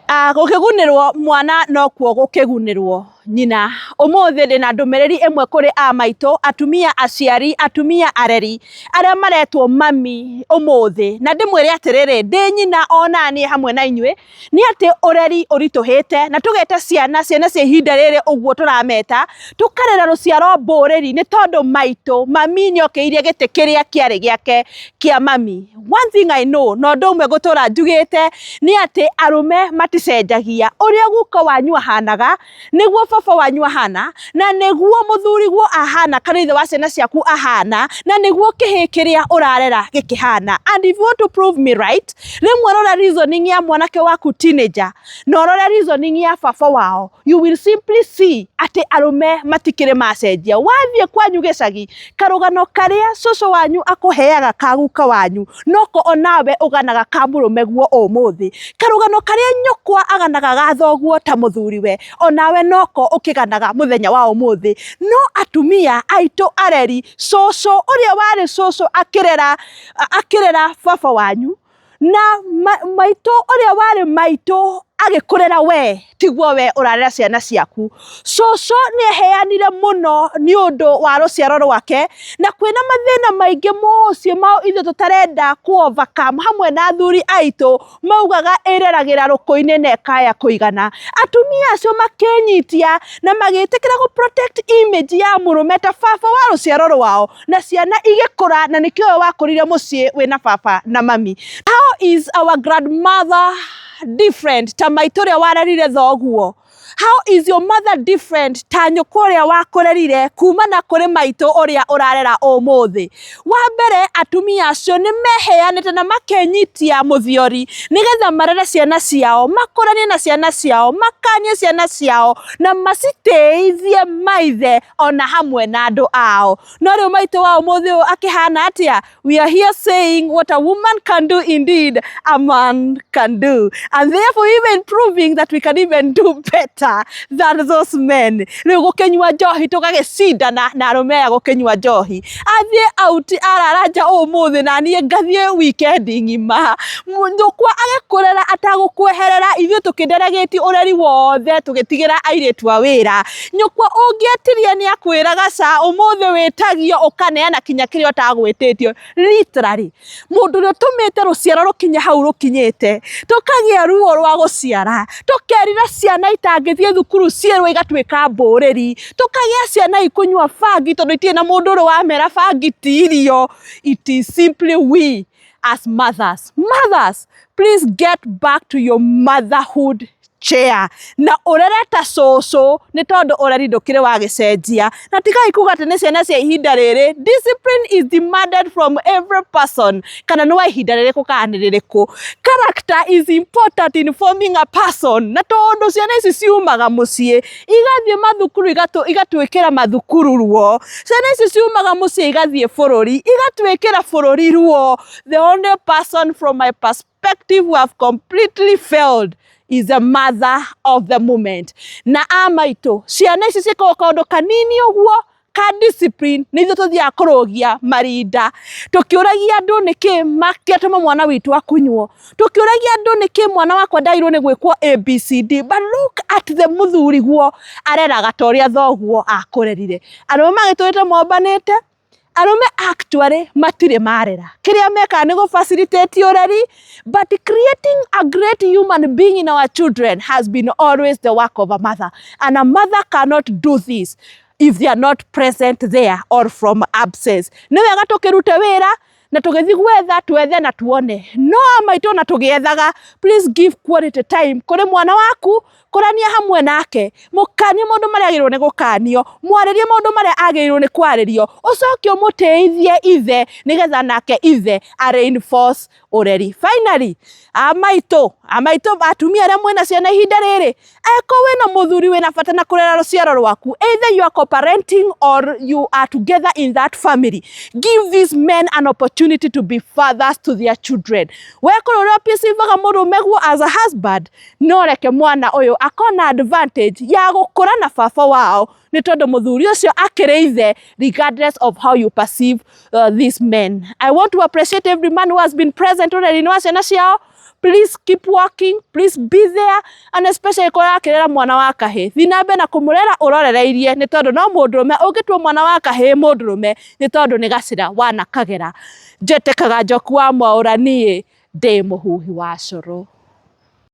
Gũkĩgunĩrwo mwana nokuo gũkĩgunĩrwo nyina. Ũmũthĩ ndĩna ndũmĩrĩri ĩmwe kũrĩ a maitũ, atumia aciari, atumia areri, arĩa maretwo mami ũmũthĩ. Na ndĩmwĩre atĩrĩrĩ, ndĩ nyina onaniĩ hamwe na inyuĩ, nĩ atĩ ũreri ũritũhĩte, na tũgeta ciana, ciana cia ihinda rĩrĩ ũguo tũrameta, tũkarera rũciaro mbũrĩri nĩ tondũ maitũ, mami nĩ okĩrĩire gĩtĩ kĩrĩa kĩarĩ gĩake kĩa mami. One thing I know, na ũndũ ũmwe ngũtũra njugĩte, nĩ atĩ arũme maticenjagia. Ũrĩa guka wanyu ahanaga, nĩguo baba wanyu ahana, na nĩguo mũthuriguo ahana kana ithe wa ciana ciaku ahana, na nĩguo kĩhĩĩ kĩrĩa ũrarera gĩkĩhana. And if you want to prove me right, rĩmwe rora reasoning ya mwanake waku teenager, na ũrore reasoning ya baba wao, you will simply see atĩ arũme matikĩrĩ macenjia. Wathiĩ kwanyu gĩcagi, karũgano karĩa cũcũ wanyu akũheaga ka guka wanyu, noko onawe ũganaga ka mũrũme guo ũmũthĩ. Karũgano karĩa nyũkwa aganaga ga thoguo ta mũthuriwe, onawe noko ũkĩganaga mũthenya wa ũmũthĩ. No atumia aitũ areri, cũcũ ũrĩa warĩ cũcũ akĩrera akĩrera baba wanyu, na maitũ ũrĩa warĩ maitũ agĩkũrera we, tiguo we ũrarera ciana ciaku. Cũcũ nĩ eheanire mũno nĩ ũndũ wa rũciaro rwake, na kwĩna mathĩna maingĩ mũciĩ mao ithuĩ tũtarenda kũ overcome hamwe na athuri aitũ, maugaga ĩreragĩra rũkũ-inĩ na ĩkaya kũigana. Atumia acio makĩnyitia na magĩtĩkĩra gũ protect image ya mũrũme ta baba wa rũciaro rwao, na ciana igĩkũra, na nĩkĩo ũyũ wakũrire mũciĩ wĩna baba na mami. How is our grandmother different ta maitũ ũrĩa warerire thoguo? How is your mother different ta nyũkwa ũrĩa wakũrerire kumana kũrĩ maitũ ũrĩa ũrarera ũmũthĩ? Wa mbere, atumia acio nĩ meheanĩte na makenyitia mũthiori nĩgetha marere ciana ciao, makũranie na ciana ciao, makanie ciana ciao na macitĩithie maithe ona hamwe na andũ ao. No rĩu maitũ wa ũmũthĩ ũyũ akĩhana atĩa? We are here saying what a woman can do, indeed a man can do. And therefore even proving that we can even do better than those men. Rĩu gũkĩnyua njohi tũgagĩcindana na arũme aya gũkĩnyua njohi. Athiĩ out arara nja ũmũthĩ na niĩ ngathiĩ weekend ng'ima. Nyũkwa agĩkũrera atagũkweherera, ithuĩ tũkĩnderegĩti ũreri wothe tũgĩtigĩra airĩtu a wĩra. Nyũkwa ũngĩetirie nĩ akwĩraga ca ũmũthĩ wĩtagio ũkaneana kinya kĩrĩa ũtagwĩtĩtio. Literally, mũndũ ũrĩa ũtũmĩte rũciaro rũkinye hau rũkinyĩte, tũkagĩa ruo rwa gũciara, tũkerira ciana itangĩthiĩ thukuru ciĩrwo igatuĩka mbũrĩri, tũkagĩa ciana ikũnyua bangi tondũ itirĩ na mũndũ ũrĩ wamera bangi ti irio. It is simply we as mothers. Mothers, please get back to your motherhood chair na ũrere ta cũcũ nĩ tondũ ũreri ndũkĩrĩ wa gĩcenjia. Na tigai kuga atĩ nĩ ciana cia ihinda rĩrĩ. Discipline is demanded from every person, kana nĩ wa ihinda rĩrĩkũ kana nĩ rĩrĩkũ. Character is important in forming a person, na tondũ ciana ici ciumaga mũciĩ igathiĩ mathukuru igatwĩkĩra mathukuru ruo, ciana ici ciumaga mũciĩ igathiĩ bũrũri igatwĩkĩra bũrũri ruo. The only person from my perspective who have completely failed is the mother of the moment. Na a maitũ, ciana ici ciĩkaga kaũndũ kanini ũguo ka discipline nĩ ithuĩ tũthiaga kũrũgia marinda tũkĩũragia andũ nĩkĩ makĩatũma mwana witũ akunywo, tũkĩũragia andũ nĩkĩ mwana wakwa ndagĩrĩirwo nĩ gwĩkwo ABCD. But look at the mũthuri guo areraga ta ũrĩa thoguo akũrerire. Arũme magĩtũrĩte mombanĩte, arũme actually matirĩ marera. Kĩrĩa mekaga nĩ gũ facilitate ũreri, but creating a great human being in our children has been always the work of a mother, and a mother cannot do this if they are not present there or from absence. Nĩ wega tũkĩrute wĩra na tũgĩthiĩ gwetha twethe na tuone, no maitũ na tũgĩethaga, please give quality time kũrĩ mwana waku, kũrania hamwe nake, mũkanie maũndũ marĩa agĩrĩirwo nĩ gũkanio, mwarĩrie maũndũ marĩa agĩrĩirwo nĩ kwarĩrio, ũcoke ũmũtĩithie ithe nĩgetha nake ithe a reinforce ũreri. Finally, amaitũ, amaitũ, atumia arĩa mwĩna ciana ihinda rĩrĩ, angĩkorwo wĩna mũthuri wĩna bata na kũrera rũciaro rwaku, either you are co-parenting or you are together in that family, give these men an opportunity to be fathers to their children. We korwo ũrĩa ũpĩcivaga mũrũme guo as a husband, no reke mwana ũyũ akona advantage ya gũkũra na baba wao nĩ tondũ mũthuri ũcio akĩrĩ ithe, regardless of how you perceive these men. I want to appreciate every man who has been present ũreri-inĩ wa ciana ciao. Please keep working, please be there, and especially korwo ũrakĩrera mwana wa kahĩĩ, thiĩ na mbere na kũmũrera ũrorereirie, nĩ tondũ no mũndũrũme ũngĩtua mwana wa kahĩĩ mũndũrũme, nĩ tondũ nĩ gacĩra wanakagera. Njĩtĩkaga Njoku wa Mwaũra, niĩ ndĩ mũhuhi wa cũrũ.